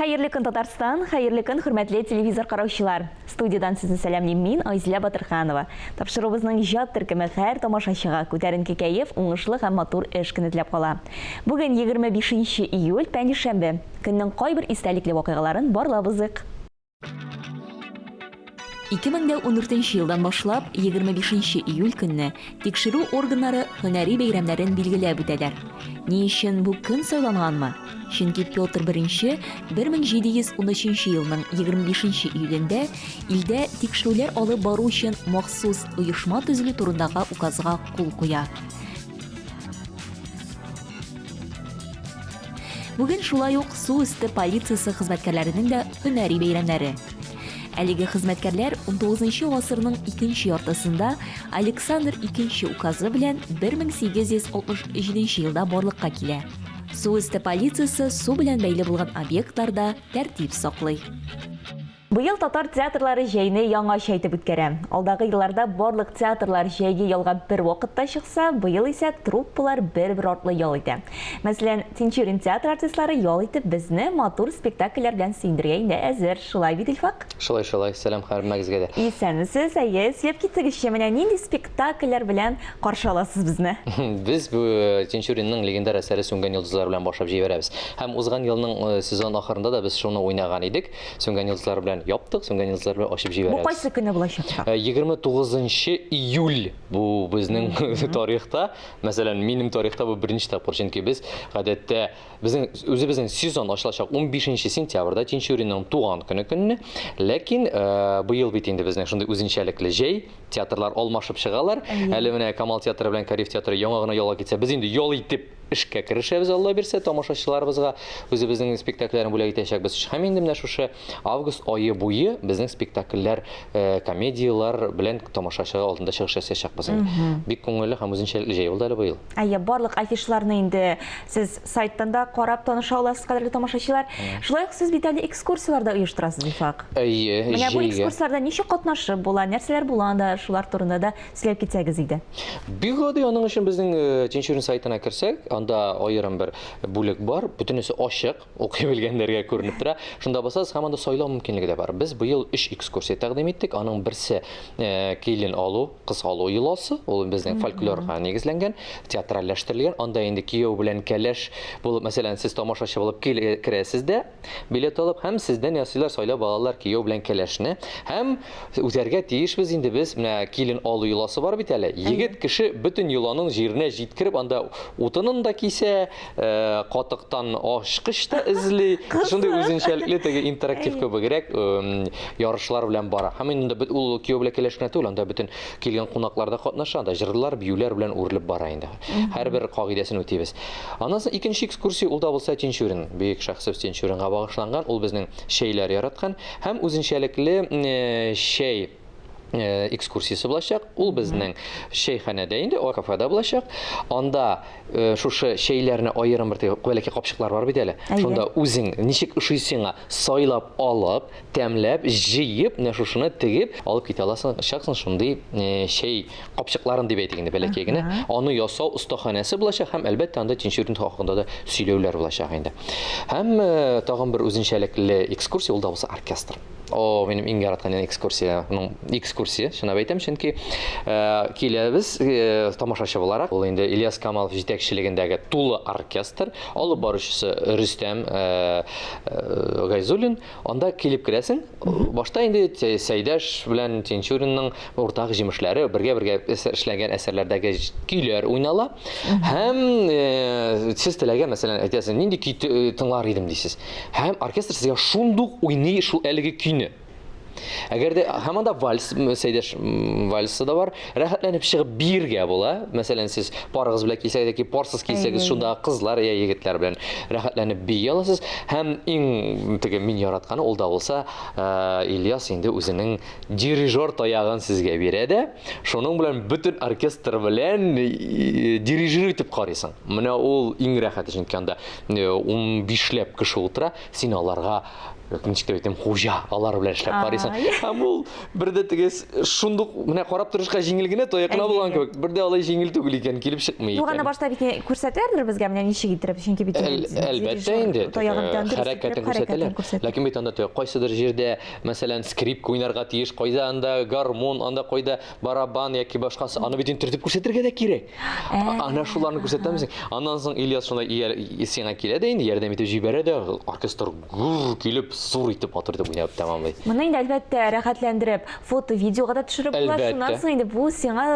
Хәерле көн, Татарстан! Хәерле көн, хөрмәтле телевизор караучылар! Студиядән сезне сәламлим мин, Айзилә Батырханова. Тапшыруыбызның иҗат төркеме һәр тамашачыга күтәренке кәеф, уңышлы һәм матур эш көне теләп кала. Бүген 25 нче июль, пәнҗешәмбе. Көннең кайбер истәлекле вакыйгаларын барлап узыйк. 2014 елдан башлап 25 нче июль көнне тикшерү органнары һөнәри бәйрәмнәрен билгеләп үтәләр. Ни өчен бу көн сайланганмы? Чөнки Петр I 1713 елның 25 июлендә илдә тикшерүләр алып бару өчен махсус оешма төзелү турындагы указга кул куя. Бүген шулай ук су өсте полициясе хезмәткәрләренең дә һөнәри бәйрәмнәре. Әлеге хезмәткәрләр 19 гасырның икенче яртысында Александр II указы белән 1867 елда барлыкка килә. Су өсте полициясе су белән бәйле булган объектларда тәртип саклый. Быел татар театрлары җәйне яңача итеп үткәрә. Алдагы елларда барлык театрлар җәйге ялга бер вакытта чыкса, быел исә труппалар бер-бер артлы ял итә. Мәсәлән, Тинчурин театры артистлары ял итеп, безне матур спектакльләр белән сөендерергә инде әзер. Шулай бит, Илфак? Шулай, шулай. Сәлам һәрмәгезгә дә. Исәнмесез, әйе, сөйләп китсәгезче, менә нинди спектакльләр белән каршы аласыз безне? Без бу Тинчуринның легендар әсәре Сүнгән йолдызлар белән башлап җибәрәбез. Һәм узган елның сезон ахырында да без шуны уйнаган идек. Сүнгән йолдызлар белән яптык, сүнгән йолдызлар белән ачып җибәрәбез. Бу кайсы көне булачак? 29 июль бу безнең тарихта. Мәсәлән, минем тарихта бу беренче тапкыр, чөнки без гадәттә безнең үзебезнең сезон ачылачак 15 сентябрьдә Тинчуринның туган көне көнне. Ләкин быел бит инде безнең шундый үзенчәлекле җәй, театрлар алмашып чыгалар. Әле менә Камал театры белән Кариев театры яңа гына ялга китсә, без инде ял итеп эшкә керешәбез, Алла бирсә, тамашачыларыбызга үзебезнең спектакльләрен бүләк итәчәкбез. Һәм инде менә шушы август ае буе безнең спектакльләр, комедияләр белән тамашачы алдында чыгыш ясаячакбыз инде. Бик күңелле һәм үзенчәлекле җәй булды әле быел. Әйе, барлык афишларны инде сез сайттан да карап таныша аласыз, кадерле тамашачылар. Шулай ук сез бит әле экскурсияләр дә оештырасыз, Илфак. Әйе, Менә бу экскурсияләрдә ничек катнашып була, нәрсәләр була анда, шулар турында да сөйләп китсәгез иде. Бик гади, аның өчен безнең Тинчурин сайтына керсәк, анда аерым бер бүлек бар, бөтенесе ачык, укый белгәннәргә күренеп тора. Шунда басасыз һәм анда сайлау мөмкинлеге дә бар. Без быел өч экскурсия тәкъдим иттек. Аның берсе килен алу, кыз алу йоласы, ул безнең фольклорга нигезләнгән, театральләштерелгән. Анда инде кияү белән кәләш булып, мәсәлән, сез тамашачы булып керәсез дә, билет алып һәм сездән ясыйлар сайлап алалар кияү белән кәләшне һәм үтәргә тиешбез инде без менә килен алу йоласы бар бит әле егет кеше бөтен йоланың җиренә җиткереп анда утынын да кисә э, катыктан ачкыч та эзли шундый үзенчәлекле теге интерактив кебегрәк ярышлар белән бара һәм инде ул кияү белән кәләш кенә түгел анда бөтен килгән кунаклар да катнаша анда җырлар биюләр белән үрелеп бара инде һәрбер кагыйдәсен үтибез аннан соң икенче экскурсия ул да булса Тинчурин, бөек шәхесебез Тинчуринга багышланган, ул безнең чәйләр яраткан һәм үзенчәлекле чәй экскурсиясе булачак. Ул безнең чәйханәдә инде, о кафеда булачак. Анда шушы чәйләрне аерым бер теге бәләкәй капчыклар бар бит әле. Шунда үзең ничек ошый сиңа сайлап алып, тәмләп, җыеп, менә шушыны тегеп алып китә аласың, чаксың шундый чәй капчыкларын дип әйтик инде бәләкәй генә. Аны ясау остаханәсе булачак һәм әлбәттә анда Тинчурин хакында да сөйләүләр булачак инде. Һәм тагын бер үзенчәлекле экскурсия, ул да булса оркестр. О, минем иң яраткан экскурсия, ну, экскурсия, чынлап әйтәм, чөнки киләбез тамашачы буларак. Ул инде Ильяс Камалов җитәкчелегендәге тулы оркестр, алып баручысы Рөстәм Гайзуллин. Анда килеп керәсең, башта инде Сәйдәш белән Тинчуринның уртак җимешләре, бергә-бергә эшләнгән әсәрләрдәге көйләр уйнала. Һәм сез теләгән, мәсәлән, әйтәсез, нинди көй тыңлар идем дисез. Һәм оркестр сезгә шундук уйный шул әлеге көйне. Әгәр дә һәм анда вальс, Сәйдәш вальсы да бар. Рәхәтләнеп чыгып биергә була. Мәсәлән, сез парыгыз белән килсәгез яки парсыз килсәгез, шунда кызлар я егетләр белән рәхәтләнеп бии аласыз. Һәм иң теге мин яратканы ул да булса, Ильяс инде үзенең дирижер таягын сезгә бирә дә, шуның белән бөтен оркестр белән дирижер итеп карыйсың. Менә ул иң рәхәте, чөнки анда 15ләп кеше утыра, син аларга ничек дип әйтим, хуҗа, алар белән эшләп карыйсың. карыйсың. Һәм ул бер дә теге шундук менә карап торышка җиңел генә таяк кына булган кебек, бер дә алай җиңел түгел икән, килеп чыкмый икән. Юк, аны башта бит күрсәтәләрдер безгә, менә ничек иттереп, чөнки бит Әлбәттә инде, хәрәкәтен күрсәтәләр. Ләкин бит анда кайсыдыр җирдә, мәсәлән, скрипка уйнарга тиеш, кайда анда гармун, анда кайда барабан яки башкасы, аны бит инде төртеп күрсәтергә дә кирәк. Ана шуларны күрсәтәмсең. Аннан соң Ильяс шунда сиңа килә дә инде, ярдәм итеп җибәрә дә, оркестр гүр килеп, зур итеп, матур итеп уйнап тәмамлый. Моны инде, әлбәттә, рәхәтләндереп, фото, видеога да төшереп була. Шуннан соң инде бу сиңа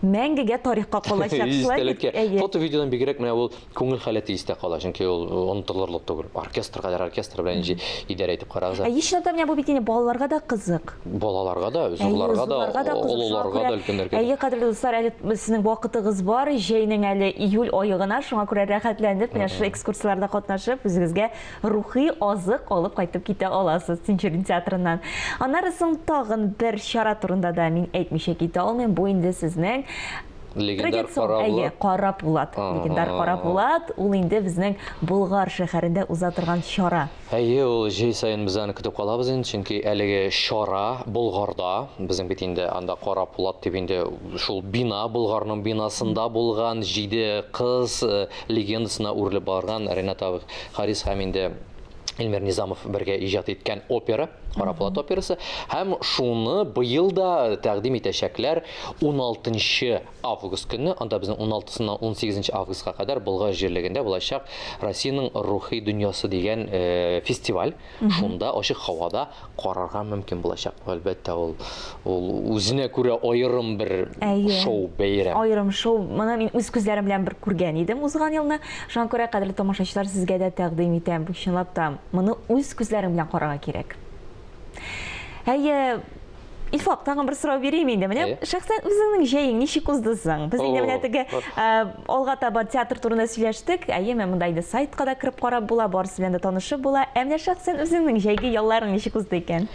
мәңгегә тарихка калачак. Истәлеккә. Фото, видеодан бигрәк менә ул күңел халәте истә кала, чөнки ул онытылырлык түгел. Оркестр кадәр оркестр белән идарә итеп карагыз. Әйе, чынлап та менә бу бит инде балаларга да кызык. Балаларга да, зурларга да, олыларга да, өлкәннәргә дә. Әйе, кадерле дуслар, әле сезнең вакытыгыз бар, җәйнең әле июль ае гына, шуңа күрә рәхәтләнеп, менә шушы экскурсияләрдә катнашып, үзегезгә рухи азык алып кайтып китә аласыз Тинчурин театрыннан. Аннары соң тагын бер чара турында да мин әйтмичә китә алмыйм. Бу инде сезнең Легендар Традицион, әйе, Кара Пулат. Легендар Кара Пулат, ул инде безнең Болгар шәһәрендә уза торган чара. Әйе, ул җәй саен без аны көтеп калабыз инде, чөнки әлеге чара Болгарда, безнең бит инде анда Кара Пулат дип инде шул бина, Болгарның бинасында булган җиде кыз легендасына үрелеп барган Ренат абый Харис һәм инде Эльмир Низамов бергә иҗат иткән опера, Кара Пулат операсы. Һәм шуны быел да тәкъдим итәчәкләр 16 август көнне. Анда безнең 16-сыннан 18 августка кадәр Болгар җирлегендә булачак Россиянең рухи дөньясы дигән э, фестиваль. Шунда ачык һавада карарга мөмкин булачак. Әлбәттә, ул ул үзенә күрә аерым бер шоу бәйрәм. Аерым шоу. Моны мин үз күзләрем белән бер күргән идем узган елны. Шуңа күрә, кадерле тамашачылар, сезгә дә тәкъдим итәм. Бу чынлап та моны үз күзләрең белән карарга кирәк. Әйе, Илфак, тагын бер сорау бирим инде. Менә шәхсән үзеңнең җәең ничек узды соң? Без инде менә теге алга таба театр турында сөйләштек. Әйе, менә монда инде сайтка да кереп карап була, барысы белән дә танышып була. Ә менә шәхсән үзеңнең җәйге ялларың ничек узды икән?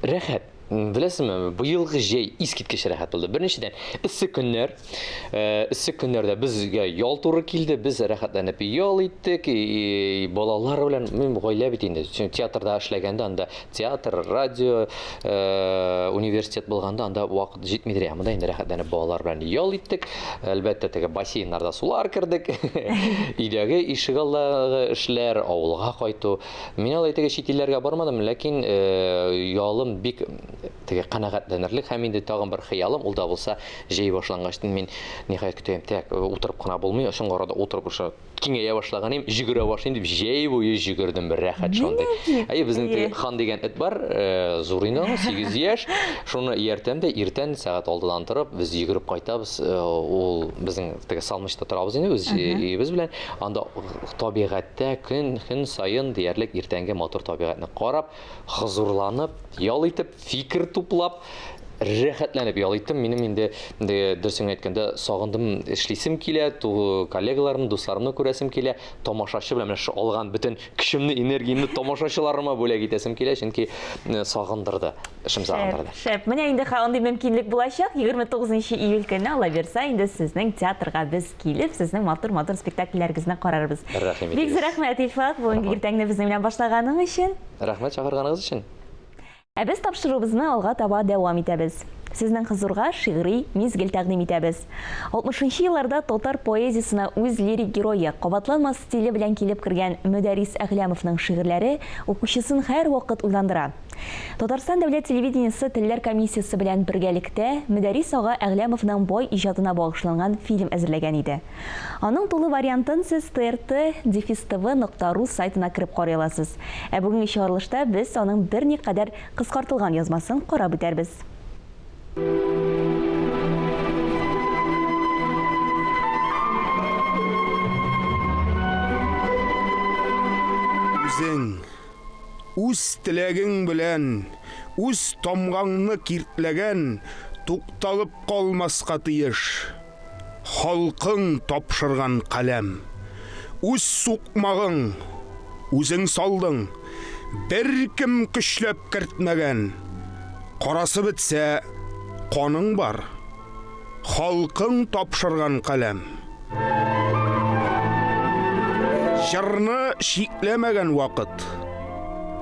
Рәхәт. Беләсеңме, быелгы җәй искиткеч рәхәт булды. Беренчедән, эссе көннәр. Э, эссе көннәрдә безгә ял туры килде, без рәхәтләнеп ял иттек. И, балалар белән, мин гаилә бит инде. Чөнки театрда эшләгәндә анда театр, радио, э, университет булганда анда вакыт җитмидер. Ә монда инде рәхәтләнеп балалар белән ял иттек. Әлбәттә, теге бассейннарда сулар кердек. Өйдәге ишегалдагы эшләр, авылга кайту. Мин алай теге чит илләргә бармадым, ләкин э, ялым бик теге канәгатьләнерлек һәм инде тагын бер хыялым, ул да булса җәй башлангачтын мин ниһаять көтәм. Так, э, утырып кына булмый, соңгы арада утырып уже киңәя башлаган идем, йөгерә башлыйм дип җәй буе йөгердем, бер рәхәт шундый. Әйе, безнең теге хан дигән эт бар, э, зур инде аңа, 8 яшь. Шуны ияртәм дә иртән сәгать 6-дан торып без йөгереп кайтабыз. Э, ул безнең теге Салмычта торабыз инде үз өебез белән. Анда табигатьтә көн көн саен диярлек иртәнге матур табигатьне карап, хозурланып, ял итеп, фикер туплап, рәхәтләнеп ял иттем. Минем инде, дөресен әйткәндә, сагындым, эшлисем килә, коллегаларымны, дусларымны күрәсем килә, тамашачы белән менә шушы алган бөтен көчемне, энергиямне тамашачыларыма бүләк итәсем килә, чөнки э, сагындырды, эшем сагындырды. Шәп, менә инде андый мөмкинлек булачак. 29 июль көнне, Алла бирса, инде сезнең театрга без килеп, сезнең матур-матур спектакльләрегезне карарбыз. Рәхим итегез. Бик зур рәхмәт, Илфак, бүгенге иртәңне безнең белән башлаганың өчен. Рәхмәт чакырганыгыз өчен. Ә без тапшыруыбызны алга таба дәвам итәбез. Сезнең хозурга шигъри мизгел тәкъдим итәбез. 60 нчы елларда татар поэзиясенә үз лирик герое, кабатланмас стиле белән килеп кергән Мөдәррис Әгъләмовның шигырьләре укучысын һәрвакыт уйландыра. Татарстан дәүләт телевидениесе Телләр комиссиясе белән бергәлектә Мөдәррис ага Әгъләмовның бай иҗатына багышланган фильм әзерләгән иде. Аның тулы вариантын сез trt дефис tv нокта ру сайтына кереп карый аласыз. Ә бүгенге чыгарылышта без аның берникадәр кыскартылган язмасын карап үтәрбез. Үзең, үз теләгең белән, үз тамгаңны киртләгән, тукталып калмаска тиеш. Халкың тапшырган каләм. Үз сукмагың, үзең салдың, беркем көчләп кертмәгән. Карасы бетсә, каның бар. Халкың тапшырган каләм. Җырны чикләмәгән вакыт,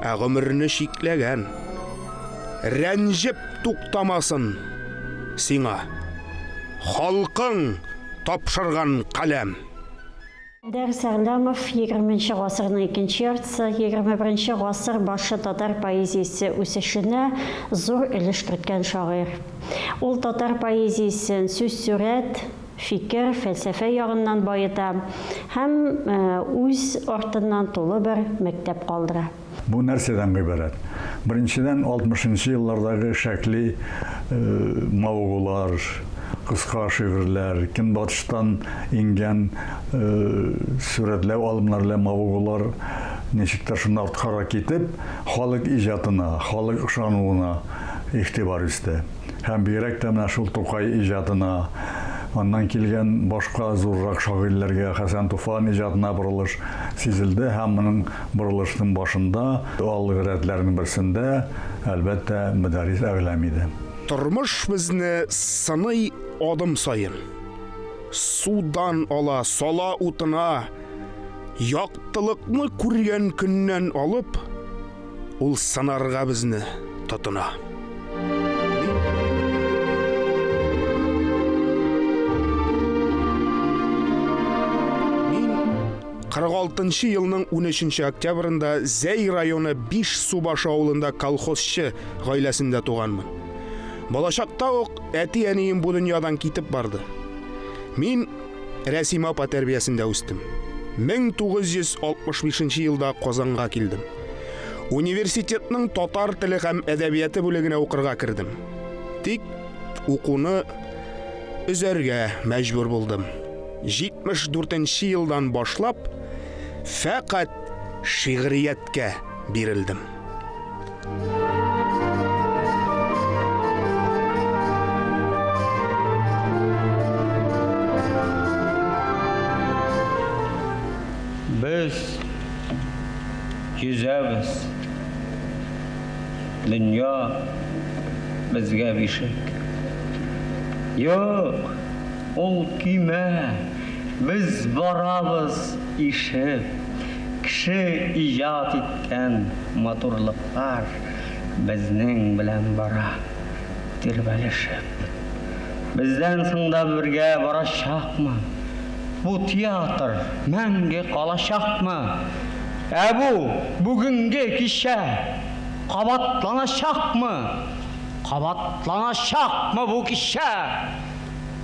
ә гомерне чикләгән. Рәнҗеп туктамасын сиңа халкың тапшырган каләм. Дәрес Әгъләмов, егерменче гасырның икенче яртысы, егерме беренче гасыр башы татар поэзиясе үсешенә зур өлеш керткән шагыйрь. Ул татар поэзиясен сүз-сурәт, фикер, фәлсәфә ягыннан баета һәм үз артыннан тулы бер мәктәп калдыра. Бу нәрсәдән гыйбарәт? Беренчедән, 60 нчы еллардагы шәкли мавыгулар, кыска шигырьләр, көнбатыштан иңгән сурәтләү алымнары белән мавыгулар ничектер шунда арткарак китеп, халык иҗатына, халык ышануына игътибар үсте. Һәм бигрәк тә менә шул Тукай иҗатына, аннан килгән башка зуррак шагыйрьләргә, Хәсән Туфан иҗатына борылыш сизелде һәм моның борылышның башында, алгы рәтләрнең берсендә, әлбәттә, Мөдәррис Әгъләм иде. Тормыш безне сыный адым саен. Судан ала, сала утына. Яктылыкны күргән көннән алып, Ул сынарга безне тотына. Мин 46 нчы елның 13 нче октябрендә Зәй районы Биш Субашы авылында колхозчы гаиләсендә туганмын. Балачакта ук әти-әнием бу дөньядан китеп барды. Мин Рәсимә апа тәрбиясендә үстем. 1965 нче елда Казанга килдем. Университетның татар теле һәм әдәбияты бүлегенә укырга кердем. Тик укуны өзәргә мәҗбүр булдым. 74 нче елдан башлап фәкать шигърияткә бирелдем. Без йөзәбез. Дөнья безгә бишек. Юк, ул көймә, без барабыз ишеп. Кеше иҗат иткән матурлыклар безнең белән бара тирбәлешеп. Бездән соң да бергә барачакмы? Бу театр мәңге калачакмы? Ә бу бүгенге кичә кабатланачакмы? Кабатланачакмы бу кичә?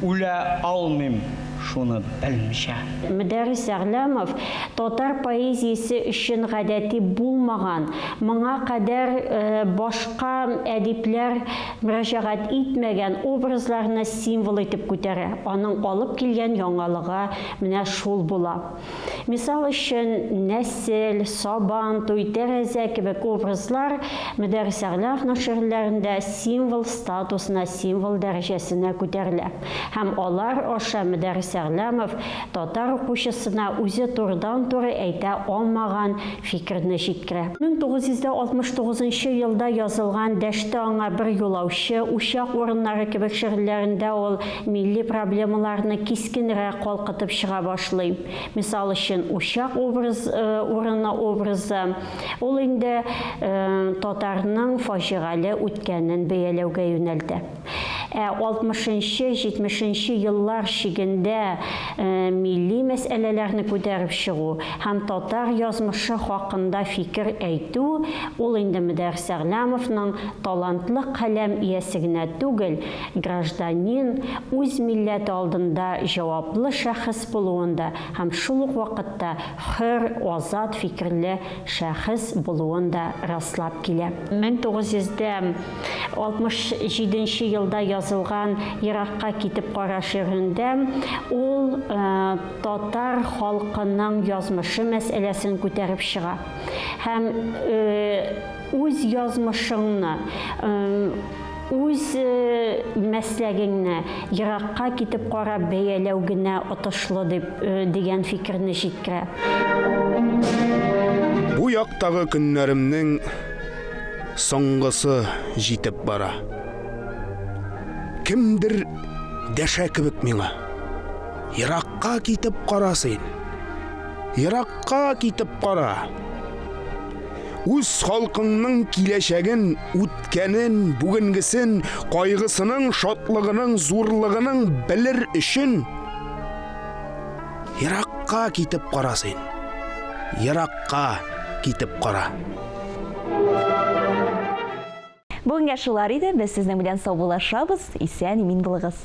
Үлә алмыйм шуны белмичә. Мөдәррис Әгъләмов татар поэзиясе өчен гадәти булмаган, моңа кадәр башка әдипләр мөрәҗәгать итмәгән образларны символ итеп күтәрә. Аның алып килгән яңалыгы менә шул була. Мисал өчен, нәсел, сабан туй, тәрәзә кебек образлар Мөдәррис Әгъләмовның шигырьләрендә символ статусына, символ дәрәҗәсенә күтәрелә. Һәм алар аша Мөдәррис Әгъләмов татар укучысына үзе турыдан-туры әйтә алмаган фикерне җиткерә. 1969 нчы елда язылган Дәште аңа бер юлаучы, Учак урыннары кебек шигырьләрендә ул милли проблемаларны кискенрәк калкытып чыга башлый. Мисал өчен, учак образ, урыны образы, ул инде татарның фаҗигале үткәнен бәяләүгә юнәлтә. Ә алтмышынчы, җитмешенче еллар чигендә милли мәсьәләләрне күтәреп чыгу һәм татар язмышы хакында фикер әйтү, ул инде Мөдәррис Әгъләмовның талантлы каләм иясе генә түгел, гражданин, үз милләте алдында җаваплы шәхес булуын да һәм шул ук вакытта хөр, азат фикерле шәхес булуын да раслап килә. 1967 нче елда язылган Еракка китеп кара шигырендә ул татар халкының язмышы мәсьәләсен күтәреп чыга һәм үз язмышыңны, үз мәсләгеңне еракка китеп карап бәяләү генә отышлы дип дигән фикерне җиткерә. Бу яктагы көннәремнең соңгысы җитеп бара. Кемдер дәшә кебек миңа. Еракка китеп кара син. Еракка китеп кара. Үз халкыңның киләчәген, үткәнен, бүгенгесен, кайгысының, шатлыгының, зурлыгының белер өчен еракка китеп кара син. Еракка китеп кара. Бүгенгә шулар иде, без сезнең белән саубуллашабыз, исән-имин булыгыз.